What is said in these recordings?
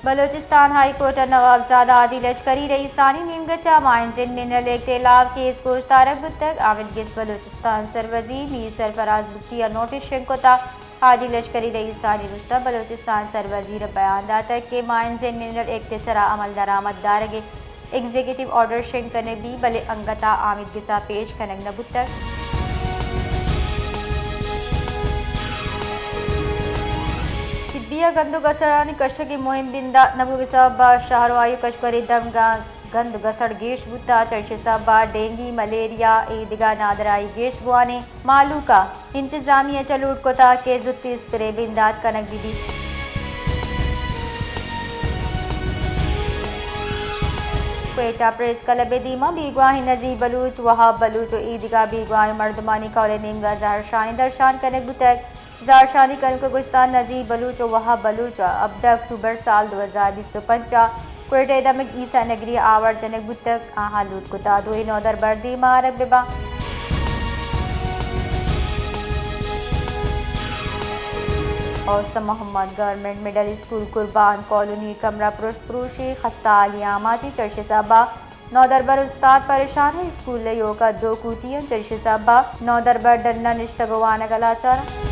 Balochistan high court ء نوابزادہ حاجی لشکری رئیسانی نیمگ ء چہ مائنز اینڈ منرل ایکٹ ء ہلاپ کیس گوشدارگ بوتگ۔ آمید گس بلوچستان سروزیر میر سرفراز بگٹی ء نوٹس شنگ کتگ۔ حاجی لشکری رئیسانی گوشتگ، بلوچستان سروزیر ء بیان داتگ کہ مائنز اینڈ منرل ایکٹ ء سرا عمل درآمد دارگ ء ایگزیکٹو آرڈر شنگ کنگ بیت، بلے انگت ء آمید گس ء پیش کنگ نہ بوتگ۔ سبی ء گند ء گسڑانی کشگ ء مہم بندات نہ بوگ ء سبب ء شہروائی ء کشوری دمگاں گند ء گسڑ گیش بوتگ، چریشی ء سبب ء ڈینگی، ملیریا ء دگہ نادراہی گیش بوان ء مہلوک ء انتظامیہ ء چہ لوٹ کتگ کہ زوت ء استرے بندات کنگ بہ بیت۔ کوئٹہ پریس کلب ء دیما بیگواہیں نزیب بلوچ، وہاب بلوچ ء ایدگہ بیگواہیں مردمانی قول ء نیمگا زہرشانی درشان کنگ بوتگ۔ زہرشانی کنوک ء گوشتگ، نزیب بلوچ ء وہاب بلوچ ء ہبدہ اکتوبر سال دو ہزار بیست ء پنچ ء کوئٹہ ء دمگ عیسی نگری ء آوار جنگ بوتگ۔ آہاں لوٹ کتگ دوئیں نودربر دیما آرگ بہ باں۔ اوست محمد گورنمنٹ مڈل اسکول قربان کالونی کمرہ پرشت پروشی، خستہ حالی آماچی، چریشی ء سبب ء نودربر استاد پریشان، اسکول ء ایوک ء دو کوٹی انت، چریشی ء سبب ء نودربر ڈن ء نشتگ ء وانگ ء لاچار انت۔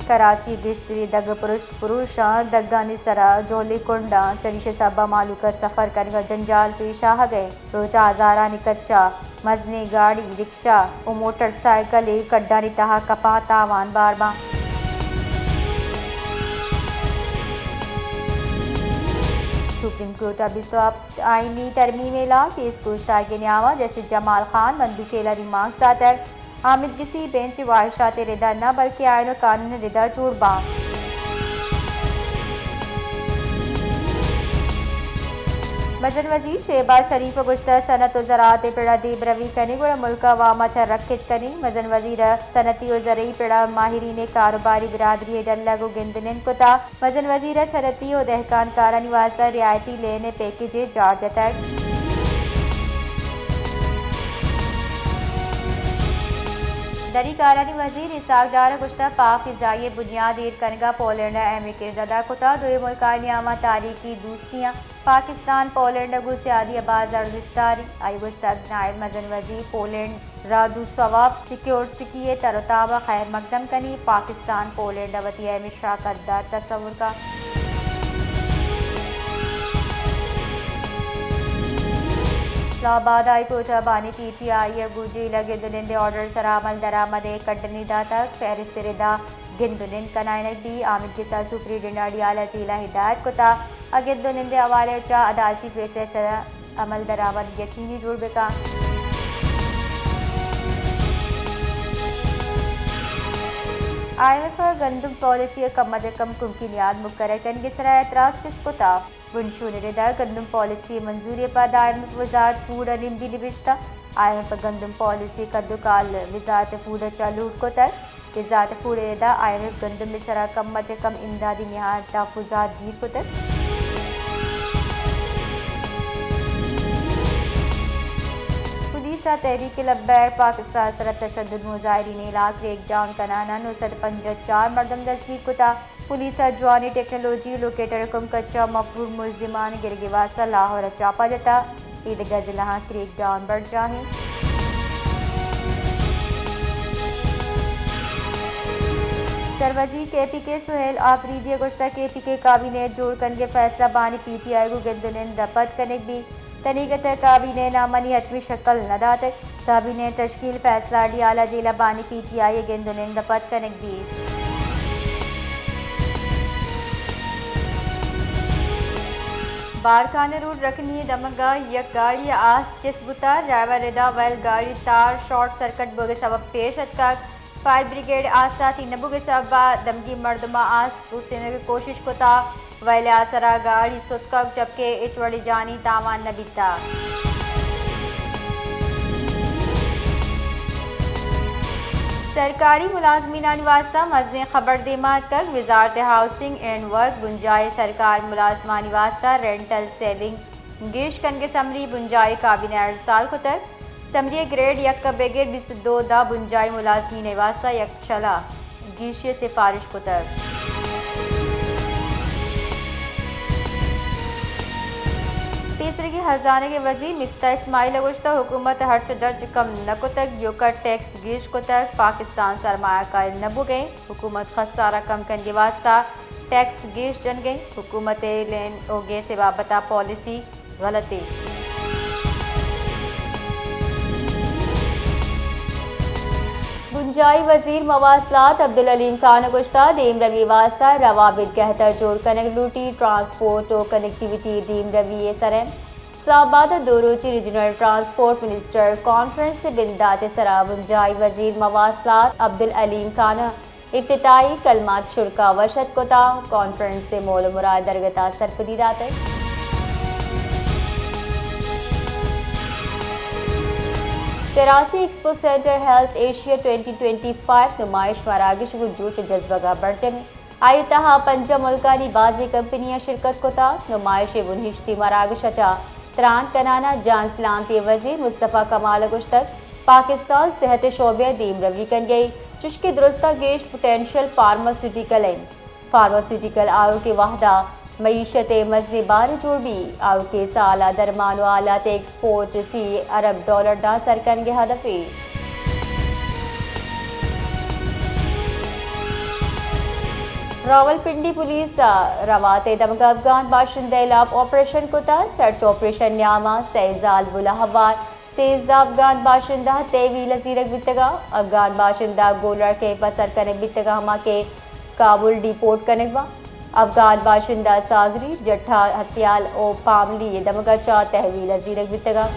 کراچی گیشتری دگ پرشت پروشاں، دگانی سرا جولی کنڈاں، چریشی ء سبب ء مہلوک ء سفر کنگ ء جنجال پیش آہگ ء انت۔ روچ ء ہزارانی کچا مزنیں گاڑی، رکشہ و موٹر سائیکل ء کڈانی تہا کپاں، تاوان بار باں۔ سپریم کورٹ ء بیست و ہپت آئینی ترمیم ء ہلاپ کیس گوشدارگ ء نیاما جسٹس جمال خان بندوکیل ء ریمانکس داتگ۔ آمید گسی بینچ ء واہشات ء ردا نہ بلکیں آئین و قانون ء ردا جوڑ باں۔ مزن وزیر شہباز شریف ء گوشتگ، صنعت و زراعت ء پڑ ء دیمروی کنیں گڑا ملک ء وام ء چہ رکت کنیں۔ مزن وزیر ء صنعتی و زرعی پڑ ء ماہرین ء کاروباری برادری ء ڈلگ و گند ء نند کتگ۔ مزن وزیر ء صنعتی و دہکان کارانی واستہ رعایتی لین ء پیکیجے جار جتگ۔ دری کارانی وزیر اسحاق ڈار ء گوشتگ، پاک فضائی ء بنیاد ایر کنگ ء پولینڈ ء اہمیں کرد ادا کتگ، دوئیں ملکانی نیام ء تاریخی دوستی ء پاکستان پولینڈ ء گوں سیادی ء باز ارزشت داری۔ آئی ء گوشتگ، نائب مزن وزیر پولینڈ رادوسلاو سیکورسکی ء تر ء تاب ء خیر مقدم کنی، پاکستان پولینڈ ء وتی اہمیں شراکت دار تصور کا۔ اسلام آباد ہائی کورٹ ء بانی پی ٹی آئی ء گوں جیل ء گند ء نند ء آرڈر سرا عمل درآمد ء کڈنی داتگ، فہرست ء ردا گند ء نند کنائینگ بی، آمید گسا سپرنٹنڈنٹ اڈیالہ جیل ء ہدایت کتا ء گند ء نند ء حوالہ ء چہ عدالتی فیصلہ ء سرا عمل درآمد یقینی جوڑ بہ کن۔ آئی ایم ایف ء گندم پالیسی ء کم از کم کمکی نیاد مقرر کنگ ء سرا اعتراض چست کتا۔ بنشون ء ردا گندم پالیسی ء منظوری ء پد آئی ایم ایف وزارت فوڈ ء نمدی نبشتہ۔ آئی ایم ایف ء گندم پالیسی ء کد ء کال وزارت فوڈ ء چہ لوٹ کتگ۔ وزارت فوڈ ء ردا آئی ایم ایف گندم ء سرا کم از کم امدادی نہاد تحفظات گیر کتگ۔ پولیس ء تحریک لبیک پاکستان ء سرا تشدد مظاہرین ء ہلاپ کریک ڈاؤن کنان ء نو سد پنجاہ چار مردم دزگیر کتا۔ پولیس ء جوانی ٹیکنالوجی لوکیٹر ء کمک ء چہ مفرور ملزمان ء گرگ ء واستہ لاہور ء چاپہ جتا۔ اے دگہ ضلعاں کریک ڈاؤن برجاہ انت۔ سروزیر کے پی کے سہیل آفریدی ء گوشتگ، کے پی کے کابینہ جوڑ کنگ ء فیصلہ بانی پی ٹی آئی گوں گند ء نند ء پد کنگ بیت۔ تنیگت ء کابینہ ء نامانی حتمی شکل نہ داتگ۔ کابینہ ء تشکیل فیصلہ اڈیالہ جیل ء بانی پی ٹی آئی ء گند ء نند ء پد کنگ بیت۔ بارکھان روڈ رکنی ء دمگ ء یک گاڑی ء آس چست بوتگ، ڈرائیور ردا ویل گاڑی تار شارٹ سرکٹ بوگ ء سبب پیش اتکگ۔ فائر بریگیڈ آسراتی نہ بوگ ء سبب ء دمگی مردماں آس رسینگ ء کوشش کتا، ویل ء آسرا گاڑی ستکگ، جبکہ ہچ وڑیں جانی تاوان نہ بیتا۔ سرکاری ملازمینانی واستہ مزنیں خبر دیما اتکگ، وزارت ہاؤسنگ اینڈ ورک بنجاہی سرکاری ملازمانی واستہ رینٹل سیونگ گیش کنگ ء سمری بنجاہی کابینہ ء ارسال کتگ۔ سمری ء گریڈ یک ء بگر بیست ء دو داں بنجاہی ملازمین ء واستہ یک شلا گیشی ء سفارش کتگ۔ پیسریگیں ہرزانگیں وزیر مفتاح اسماعیل ء گوشتگ، حکومت ء ہرچ درچ کم نہ کتگ، ایوکا ٹیکس گیش کتگ، پاکستان سرمایہ کاری نہ بوگ ء انت، حکومت خسارہ کم کنگ ء واستہ ٹیکس گیش جنگ ء انت، حکومت ء لین و گیس ء بابت ء پالیسی غلطیں۔ بنجاہی وزیر مواصلات عبدالعلیم خان ء گوشتگ، دیمروی واستہ روابط گہتر جوڑ کنگ لوٹی، ٹرانسپورٹ و کنیکٹیویٹی دیمروی ء سر انت۔ اسلام آباد ء دو روچی ریجنل ٹرانسپورٹ منسٹر کانفرنس ء بندات ء سرا بنجاہی وزیر مواصلات عبدالعلیم خان ء افتتاحی کلمات شرکا وش اتک کتا۔ کانفرنس ء مول ء مراد درگتا سرپدی داتگ۔ Karachi expo centre health Asia twenty twenty five نمائش مراگش گوں جوش ء جذبگ ء برجمی۔ آئی ء تہا پنجاہ ملکانی بازیں کمپنیاں شرکت کتا۔ نمائش ء بنہشتی مراگش ء چہ تران کنان ء جان سلامتی ء وزیر مصطفی کمال ء گوشتگ، پاکستان صحت ء شعبہ ء دیمروی کنگ ء انت، چشکہ درستاں گیش پوٹینشل فارماسیوٹیکل ء انت۔ فارماسیوٹیکل آؤکیں وہد ء معیشت ء مزنیں بارے جوڑ بیت۔ آؤکیں سال ء درمان و آلات ء ایکسپورٹ سی ارب ڈالر داں سر کنگ ء ہدف ء۔ راولپنڈی پولیس ء روات ء دمگ ء افغان باشندہ ء ہلاپ آپریشن کتا۔ سرچ آپریشن نیام ء سئے زالبول ء ہوار سیزدہ افغان باشندہ تحویل ء زیرگ بیتگ ء افغان باشندہ گولڑا کیمپ ء سر کنگ بیتگ ء ہما کہ کابل ڈیپورٹ کنگ باں۔ افغان باشندہ ساگری جٹھا ہتیال و پاملی ء دمگ ء چہ تحویل ء زیرگ بیتگ ء۔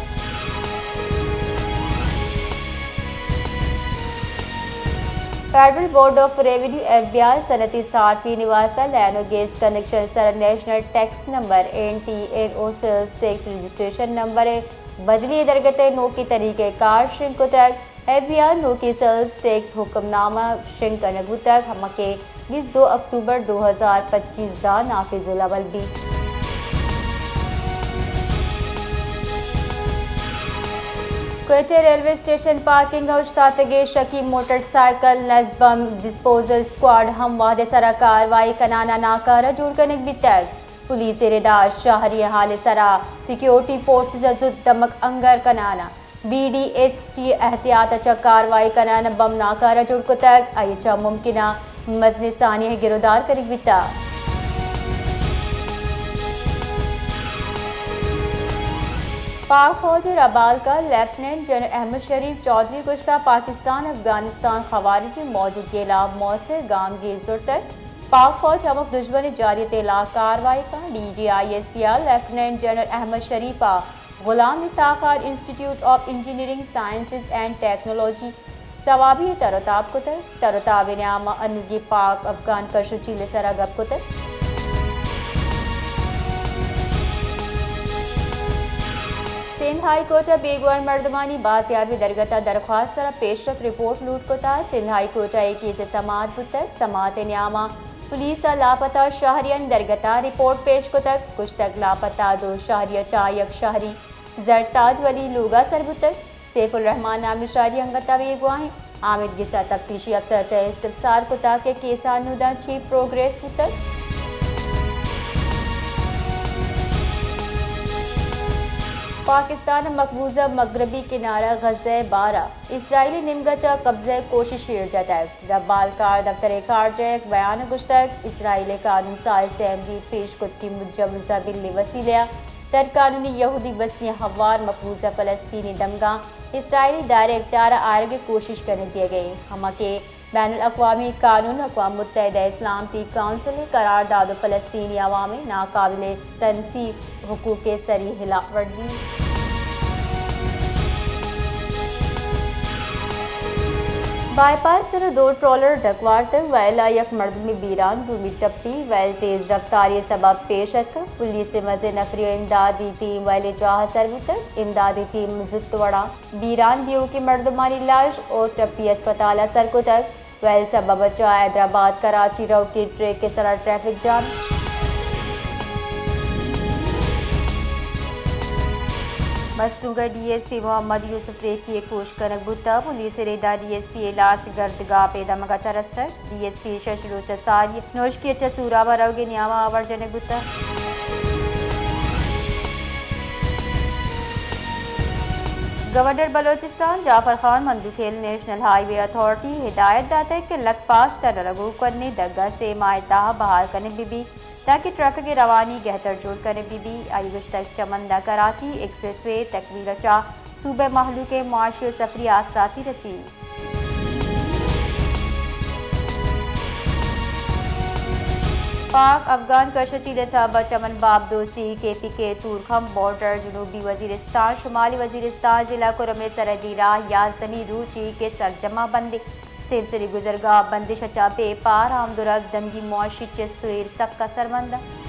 Federal board of revenue, F B R, صنعتی صارفین ء واستہ لین و گیس کنکشن سر national tax number, N T N او، سیلز ٹیکس رجسٹریشن نمبر ء بدلی ء درگت ء نوکیں طریقہ کار شنگ کتگ۔ ایف بی آر نوکیں سیلز ٹیکس حکم نامہ شنگ کنگ بوتگ، ہما کہ بیست دو اکتوبر دو ہزار پچیس داں نافذ العمل بیت۔ کوئٹہ ریلوے اسٹیشن پارکنگ ء اوشتاتگیں شکی موٹر سائیکل نز بم ڈسپوزل اسکواڈ ہم وہد ء سرا کاروائی کنان ء ناکارہ جوڑ کنگ بیتگ۔ پولیس ء رداشت شہری ء حال ء سرا سیکیورٹی فورسز ء زوت دمگ انگر کنان ء بی ڈی ایس ٹی احتیاط ء چہ کاروائی کنان ء بم ناکارہ جوڑ کتگ، آئی ء چہ ممکنہ مزنیں سانحہ گرودار کنگ بیتگ۔ پاک فوج ء ربالکار لیفٹیننٹ جنرل احمد شریف چوہدری گوشتگ، پاکستان افغانستان خوارج ء موجودگی ء ہلاپ موثر گامگیج زرتگ۔ پاک فوج ہمک دژمن ء جارحیت ء ہلاپ کاروائی کنت۔ D G I S P ء لیفٹیننٹ جنرل احمد شریف ء Ghulam Ishaq Khan institute of engineering sciences and technology Swabi ء تر و تاب کتگ۔ تر و تاب ء نیام ء انوگیں پاک افغان کش و چیل ء سرا گپ کتگ۔ سندھ ہائی کورٹ ء بیگواہیں مردمانی بازیابی درگت ء درخواست ء سرا پیشرفت رپورٹ لوٹ کتگ۔ سندھ ہائی کورٹ ء اے کیس ء سماعت بوتگ۔ سماعت ء نیام ء پولیس ء لاپتہ شہریانی درگت ء رپورٹ پیش کتگ۔ گوشتگ لاپتہ دو شہری ء چہ یک شہری زرتاج ولی لوگ ء سر بوتگ۔ سیف الرحمان نامی شہری انگت ء بیگواہیں۔ آمید گس ء تفتیشی افسر ء چہ استفسار کتگ کہ کیس ء انوداں چی پروگریس بوتگ۔ پاکستان ء مقبوضہ مغربی کنارہ غزہ ء بارہ اسرائیلی نیمگ ء چہ قبضہ ء کوشش ایر جتگ۔ ربالکار دفتر خارجہ ء یک بیان ء گوشتگ، اسرائیل ء قانون ساز اسمبلی پیش کتگیں مجوزہ بل ء وسیلہ ء غیر قانونی یہودی بستی ء ہوار مقبوضہ فلسطینی دمگاں اسرائیلی دائرہ اختیار ء آرگ ء کوشش کنگ بیگ ء انت، ہما کہ بین الاقوامی قانون، اقوام متحدہ ء سلامتی کونسل ء قرارداد و فلسطینی عوام ء ناقابل تنصیب حقوق ء سری ہلاپ ورزی۔ بائی پاس سر ء دو ٹرالر ڈک وارتگ، ویل ء یک مردمے بیران، دومی ٹپی ویل تیز رفتاری ء سبب پیش اتکگ۔ پولیس ء مزن نفری ء امدادی ٹیم ویل ء جاہ ء سر بوتگ۔ امدادی ٹیم زوت وڑاں بیران بیوکیں مردمانی لاش و ٹپی اسپتال ء سر کتگ۔ ویل سبب ء چہ حیدرآباد کراچی روکیں ٹریک ء سرا ٹریفک جام۔ مستونگ ء ڈی ایس پی محمد یوسف ریکی ء کوش کنگ بوتگ، پولیس ء ردا ڈی ایس پی ء لاش گردگاپ ء دمگ ء چہ رستگ۔ ڈی ایس پی شش روچ ء ساری نوشکی ء چہ سوراب ء روگ ء نیام ء آورجنگ بوتگ۔ گورنر بلوچستان جعفر خان مندوخیل نیشنل ہائی وے اتھارٹی ء ہدایت داتگ کہ لک پاس ٹنل ء گوں کوہنیں دگ ء سے ماہ ء تہا بحال کنگ بہ بیت۔ تاکہ ٹرکگ ء روانی گہتر جوڑ کنگ بہ بیت۔ آئی ء گوشتگ چمند ء کراچی ایکسپریس وے تکمیل ء چہ صوبہ ء مہلوک ء معاشی ء سفری آسراتی رسیت۔ پاک افغان کش ء چیل ء سبب ء چمن باب دوستی کے پی کے تورکھم بارڈر جنوبی وزیرستان شمالی وزیرستان ضلع کرم ء سرحدی راہ یازدہمی روچی کہ سرجم ء بندیں۔ سیمسری گزرگاہ بندش ء چہ بے پار آمد و رد ڈنگی معاشی چست و ایر سک اثرمند انت۔